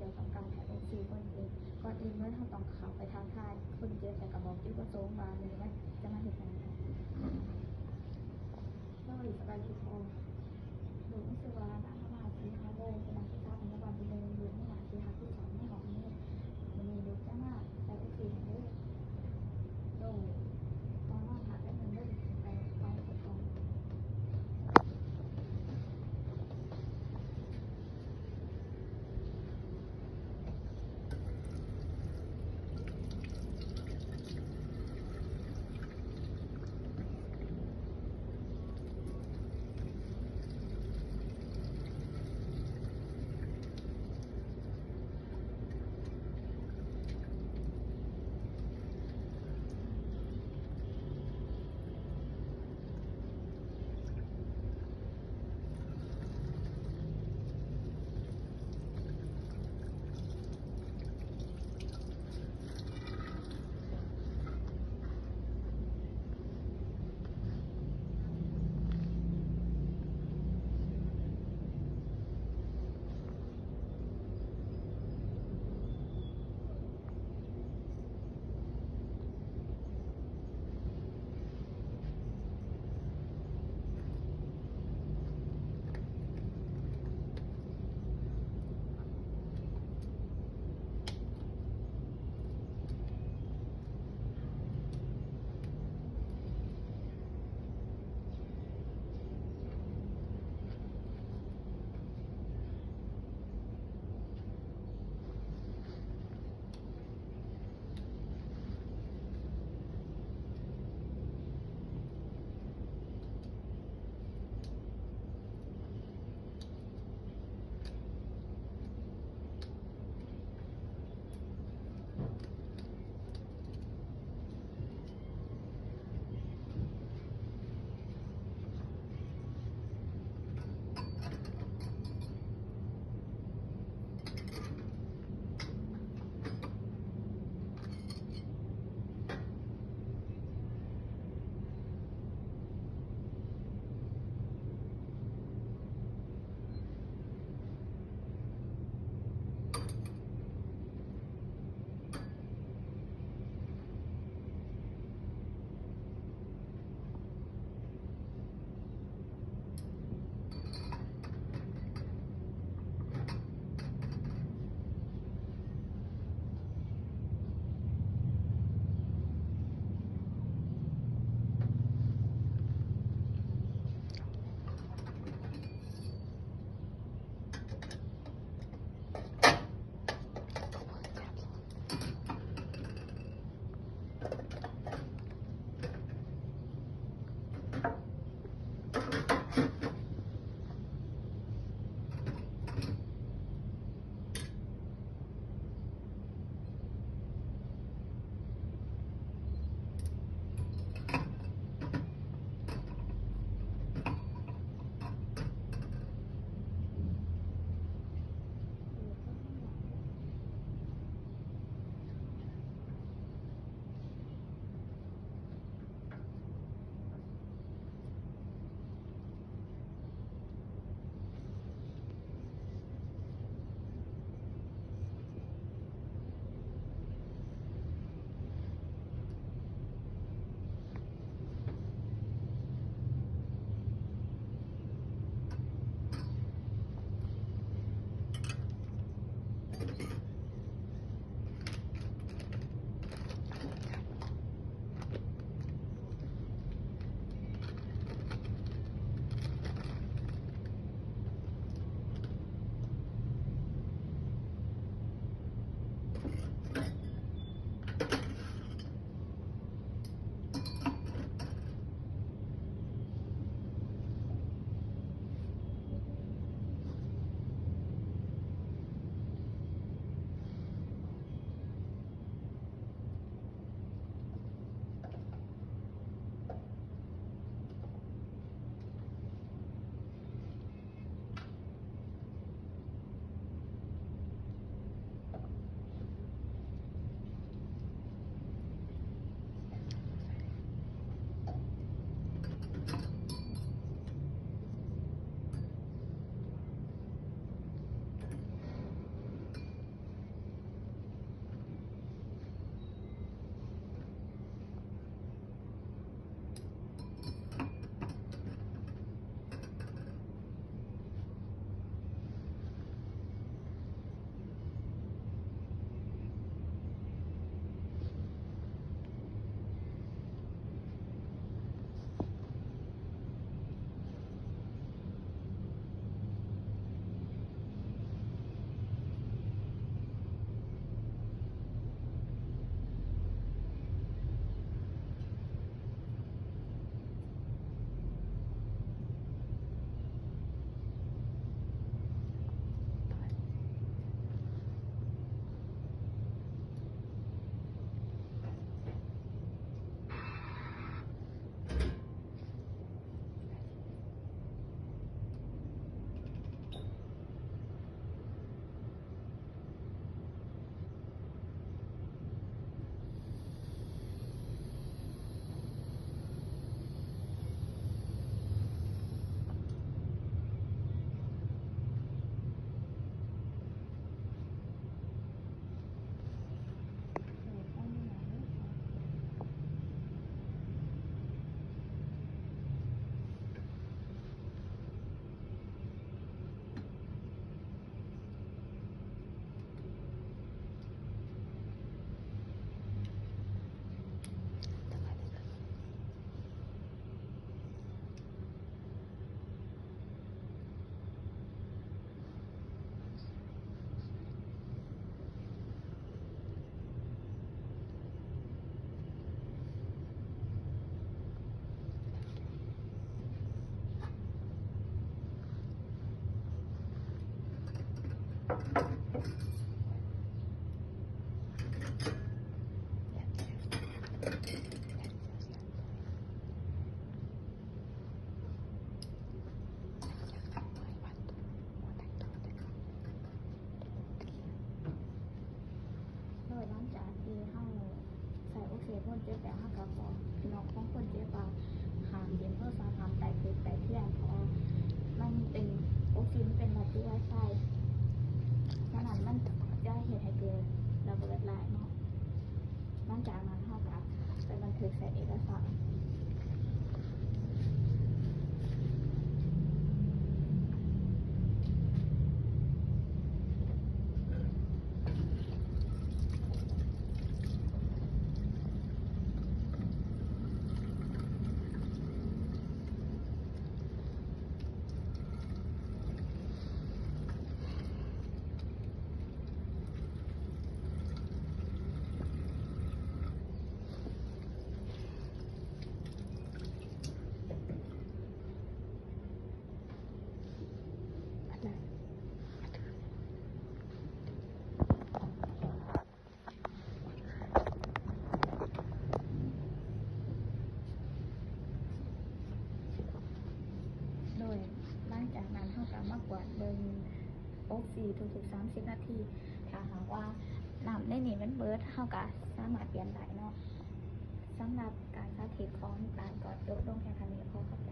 ກ່ຽວກັບການຂາຍວັກຊີນກ່ອນອື່ນ. ກ່ອນອື່ນເໝິດເຮົາຕ້ອງເຂົ້າໄປທັກທາຍຄົນເຈັບ ແລະກະບອກຈຸດປະສົງວ່າມື້ນີ້ມັນຈະມາເຮັດຫຍັງ. ໂດຍ ສະບາຍດີພໍ່. ລູກຮູ້ສຶກວ່າໜັກມາສີ່ຫ້າໂມງ ເປັນນັກສຶກສາອະນຸບານປີໜຶ່ງ ລູກມີໜ້າທີ່ຮັບຜິດຊອບໃນຫ້ອງນີ້. ມື້ນີ້ລູກຈະມາໃສ່ວັກຊີນເດີ. ໂດຍ ຕອນນອນຖ້າແປັບໜຶ່ງເດີ ໄປເອົາອຸປະກອນ. ວາຍຟາຍ ສະນັ້ນມັນຈະເຮັດໃຫ້ເກີດລະເບີດຫຼາຍເນາະ. ຫຼັງຈາກນັ້ນເຮົາກໍໄປບັນທຶກໃສ່ເອກະສານ. ໂດຍ ຫຼັງຈາກນັ້ນເຮົາກໍມາກວດເບິ່ງອົກຊີທຸກໆສາມສິບນາທີ. ຖ້າຫາກວ່ານ້ຳໃນນີ້ມັນເບີດ ເຮົາກໍສາມາດປ່ຽນໄດ້ເນາະ. ສຳລັບການສາທິດຂອງການກອດຕົກລົງພຽງເທົ່ານີ້ ຂໍຂອບໃຈ.